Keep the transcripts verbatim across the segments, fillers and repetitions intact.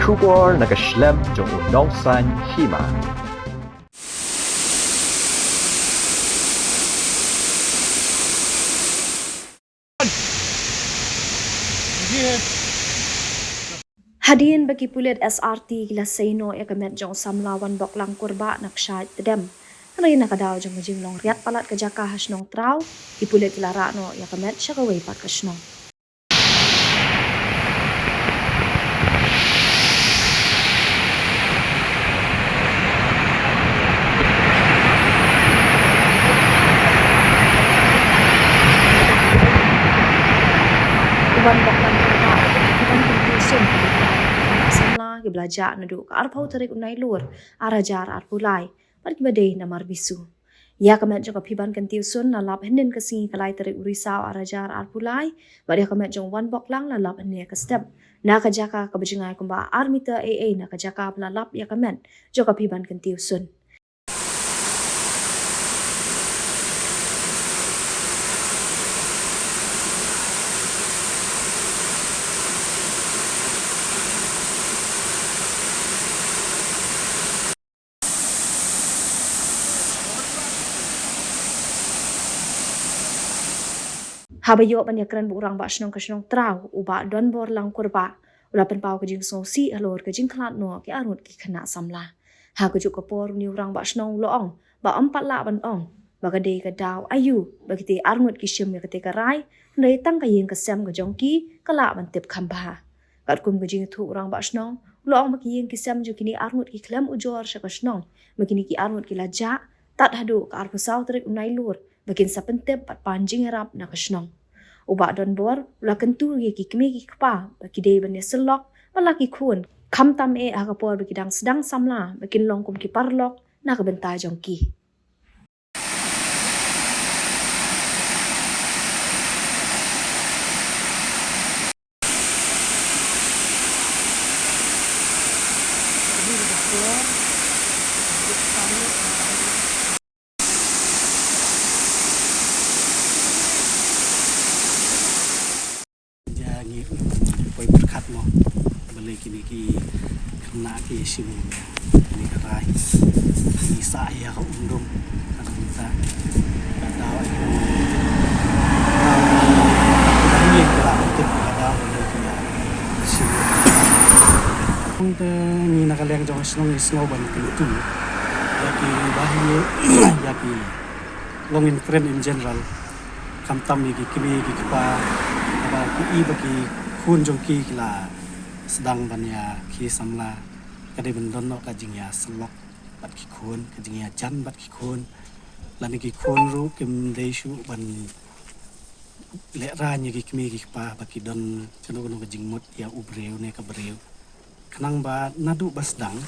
Khubor na ka shlem jong u nongsan hima. Hadien ba ki pulit S R T ki la sei noh ïa ka met jong u samla Wanboklang Kurbah na kshaid Tdem, hynrei na ka daw jong ka jinglong riat palat ka jaka ha shnong Traw, ki pulit ki la rah noh ïa ka met sha kawei pat ka shnong. U Wanboklang Kurbah, u dei u phi ban kyntiew sun, samla kiba la jah naduh ka arphew tarik u Nailur, ar hajar arphew lai, bad kiba dei na Marbisu. Ïa ka met jong ka phi ban kyntiew sun la lap hynnin ka sngi ka lai tarik u Risaw ar hajar arphew lai, bad ïa ka met jong u Wanboklang la lap hynne ka step na ka jaka kaba jngai kumba ar meter ei ei na ka jaka ba la lap ïa ka met jong ka phi ban kyntiew sun. Haba ïoh ban ïakren bad u Rangbah Shnong ka shnong Traw, u Bah Donbor Langkurbah, u la pynpaw ka jingsngewsih halor ka jingkhlad noh ki arngut ki khynnah samla. Ha kajuh ka por une u Rangbah Shnong u la ong ba ym pat lah ban ong ba ka dei ka daw aïu ba kitei arngut ki shim ïa katei ka rai, hynrei tang ka ïing ka sem ka jong ki ka lah ban tip kham bha. Katkum ka jingïathuh u Rangbah Shnong, u la ong ba ki ïing ki sem jong kine arngut ki khlem ujor sha ka shnong, ba kine ki arngut ki la jah tad haduh ka arphew saw tarik u Nailur ba kin sa pyntip bad pan jingïarap na ka shnong. U Bah Donbor u la kyntu ïa ki kmie ki kpa ba ki dei ban ïasyllok bad la ki khun, khamtam eh ha ka por ba ki dang sdang samla, ba kin long kum ki paralok na ka bynta jong ki. Ïa ngi poi pyrkhat mo, balei kine ki khynnah ki shim ïa kane ka rai. Ngi sah ïa ka umdum, ka dang mynta ka daw, ka daw ka daw ka daw ka daw ka daw ka shim. Kumta ngi na ka liang jong ka shnong ngi sngew ban kyntu ïa ki bahaïing, ïa ki longïing kren in general, khamtam ïa ki kmie ki kpa, haba ki i ba ki khun jong ki ki la sdang ban ïakhih samla, ka dei ban don noh ka jingïasyllok bad ki khun, ka jingïajan bad ki khun. Lane ki khun ruh kim dei shuh ban lehraiñ ïa ki kmie ki kpa ba ki don kano kano ka jingmut ïa u briew ne ka briew. Khnang ba naduh ba sdang,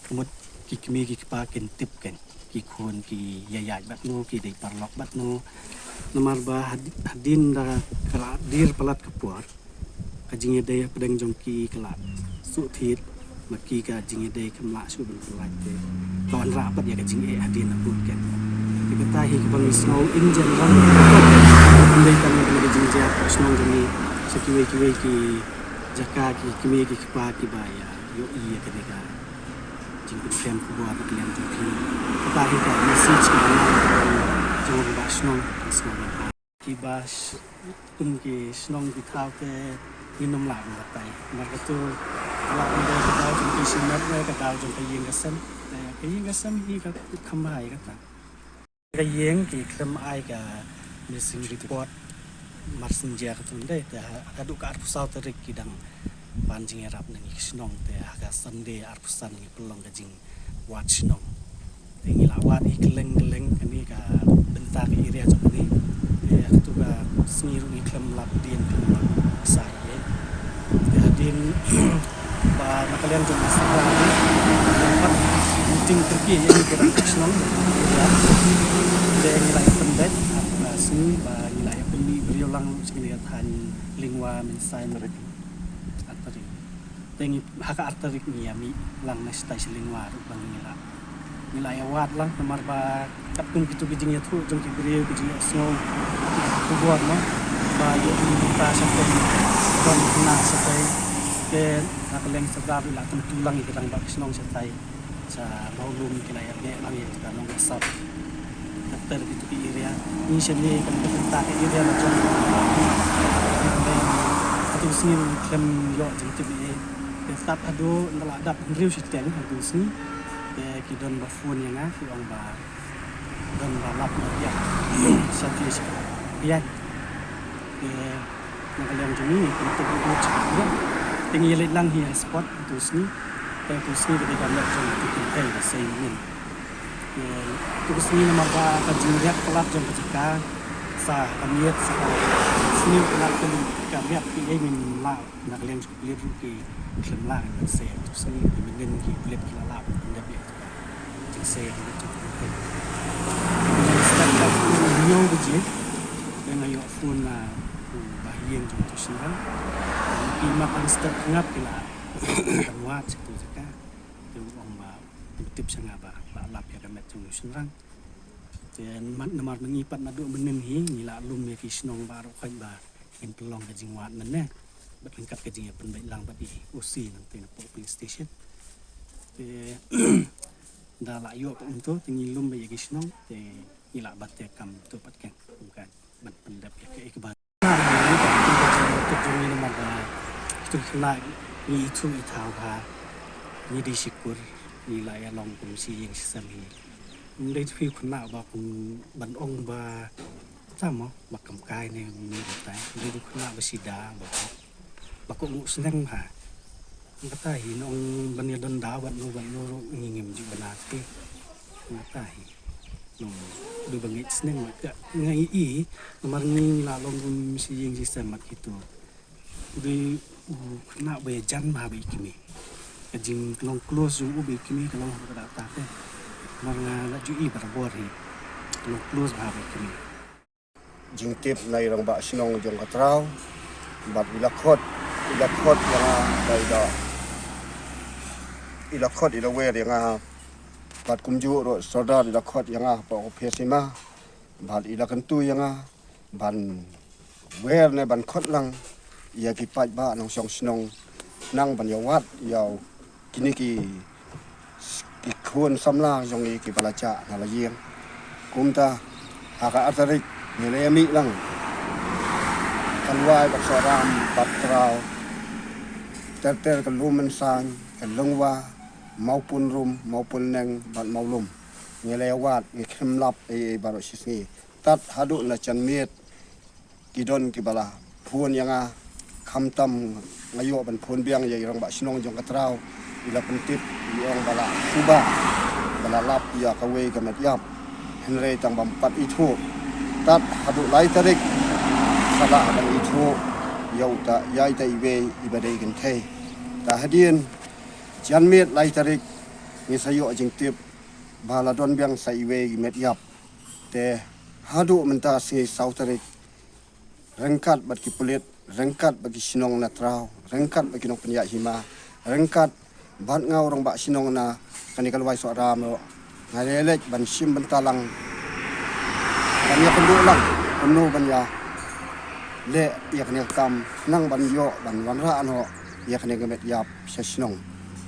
ka mut ki kmie ki kpa kin tip kein, ki khun ki ïaïaid bad no, ki dei paralok bad no. Namar ba had-, hadien da ka la dier palat ka por, ka jingïadei hapdeng jong ki ka la suk thied, ma ki ka jingïadei kam lah shuh ban pyllait te ka wanrah pat ïa ka jingeh hadien ha kut kein. Te kata hi kaba ngi sngew in general, kam dei tang ïa ka jingjia ka shnong jong ngi, sa kiwei kiwei ki jaka ki kmie ki kpa kiba ïa ïohi ïa kane ka jingpyntriem khubor na ka liang jong phi. Kata hi ka message kaba ngi jong u rangbah shnong ka shnong. Kiba sh-, kum ki shnong ki thaw te ngin ym lah ban batai. Namar katu ka lah ban dei ka daw jong ki shimet ne ka daw jong ka ïing ka sem. Te ka ïing ka sem hi ka kham bha ïa kata. Ka ïing ki khlem ai ka missing report mar shen jia katu ndei, te ha, haduh ka arphew saw tarik ki dang pan jingïarap na ngi ki shnong, te ha ka Sunday arphew san ngi pynlong ka jingwad shnong. Te ngi la wad hi kylleng kylleng kane ka bynta ka area jong ngi. Te ha katu ka sngi ruh ngi khlem lap dien khlem lap sa ïa. Te hadien ba na ka liang jong ka sorkar ngi la pat meeting kyrkieh ïa ngi ki rangbah shnong. Te ngi la ïa pynbeit ha ka sngi ba ngi la ïa pynmih briew lang sha kane ka thaiñ Lyngwa Mynsai. Ar tarik. Te ngi ha ka ar tarik ngi ïa mih lang na shatai sha Lyngwa ruh ba ngi la, ngi la ïa wad lang namar ba katkum kitu ki jingïathuh jong ki briew ki jingïasngew, ki khubor mo ba ïoh ngi mynta shatai, don khynnah shatai. Te na ka liang Sordar ruh la kyntu lang ïa ki rangbah shnong shatai sha Mawlum, ki la ïa beh lang ïa ka nong ka sap. Ter ter kito ki area. Ngi shen ngi kam ka bynta ka area la jong. Hynrei hato sngi ngi khlem ïoh jingtip ei ei. Te tad haduh nda la dap hynriew shiteng hato sngi. Te ki don ba phone ïa nga ki ong ba don ba lap na biang. Sha ki sha biang. Te na ka liang jong ngi ngi kyntu ruh ruh sha biang. Te ngi ïa leit lang hi ha spot hato sngi. Te hato sngi ka dei ka met jong ki kynthei ba sei mynnin. Te hato sngi namar ba ka jingriap ka lap jong ka jaka sa ka miet sa ka sniew ka lap ka riap ki ei ngim lah. Na ka liang jong ki pulit ruh ki khlem lah ngan sei. Hato sngi ki mynnin ki pulit ki la lah ban pyndep ïa ka jingsei ka jong ki. Step ka hynñiew baje. Te nga ïoh phone na u bah ïing jong uto u shynrang. Ki mat ban step khngap ki la ban wad sha uto u jaka. Te u ong ba u tip sha nga ba la lap ïa ka met jong u shynrang. Te mat namar ma ngi pat naduh mynnin hi ngi la lum ïa ki shnong baroh khoit ba ngin pynlong ka jingwad mynne bad ryngkat ka jingïapynbeit lang bad i O C nangtei napoh police station. Te da la ïoh pat kumto te ngi lum beit ïa ki shnong te ngi la bat te kam to pat keng kum ka ban pyndep ïa ka ïa ka ba. Namar ba kito ki khynnah ngi ithuh ithaw ha ngi dei shi kur ngi la ïa long kum shi ïing shi sem hi. Ym dei phi khynnah ba kum ban ong ba tamo ba kam kai ne ngi tai. Ym dei khynnah ba shi da ba ba kohnguh sneng ha. Kata hi nong ban ïa don da wat no wat no ruh ngi ngim ju bana te. Kata hi nong du ba ngeit sneng mat ka ngai i namar ngi la long kum shi ïing shi sem mat kito. Dei u khynnah ba ïa jan bha ba i kmie. Ka jinglong close jong u ba i kmie ka long ha ka data te. Namar nga la ju i barabor hi. Long close bha ba i kmie. Jingtip na i rangbah shnong jong ka Traw bad i la khot i la khot ïa nga ba i da i la khot i la wer ïa nga bad kumjuh ruh Sordar i la khot ïa nga hapoh ka phir sima bad i la kyntu ïa nga ban wer ne ban khot lang ïa ki paidbah nongshong shnong nang ban ïa wad ïa kine ki ki khun samla jong ngi kiba la jah na la ïing. Kumta ha ka ar tarik ngi la ïa mih lang ka Lwai bad Sohram bad Traw ter ter ka Lumensaiñ ka Lyngwa Mawpynrum Mawpynneng bad Mawlum. Ngi la ïa wad ngi khlem lap ei ei baroh shi sngi tad haduh na janmiet. Ki don kiba la phone ïa nga khamtam nga ïoh ban phone biang ïa i rangbah shnong jong ka Traw i la pyntip i ong ba la suba ba la lap ïa kawei ka met ïap. Hynrei tang bym pat ithuh tad haduh lai tarik sa lah ban ithuh ïa uta ïa ita iwei iba dei kynthei. Ta hadien janmiet lai tarik ngi sa ïoh jingtip ba la don biang sa iwei i met ïap. Te haduh mynta sngi saw tarik ryngkat bad ki pulit ryngkat bad ki shnong na Traw ryngkat bad ki nongpynïaid hima ryngkat bad nga u rangbah shnong na kane ka Lwai Sohram ruh nga leh leh ban shim bynta lang ban ïa kynduh lang kumno ban ïa leh ïa kane ka kam nang ban ïoh ban wanrah noh ïa kane ka met ïap sha shnong.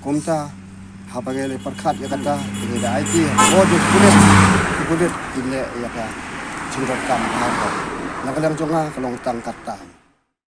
Kumta haba ngi la pyrkhat ïa kata ngi la aiti ha ka bor jong ki pulit, ki pulit kin leh ïa ka jingdonkam ha ka. Na ka liang jong nga ka long tang kata.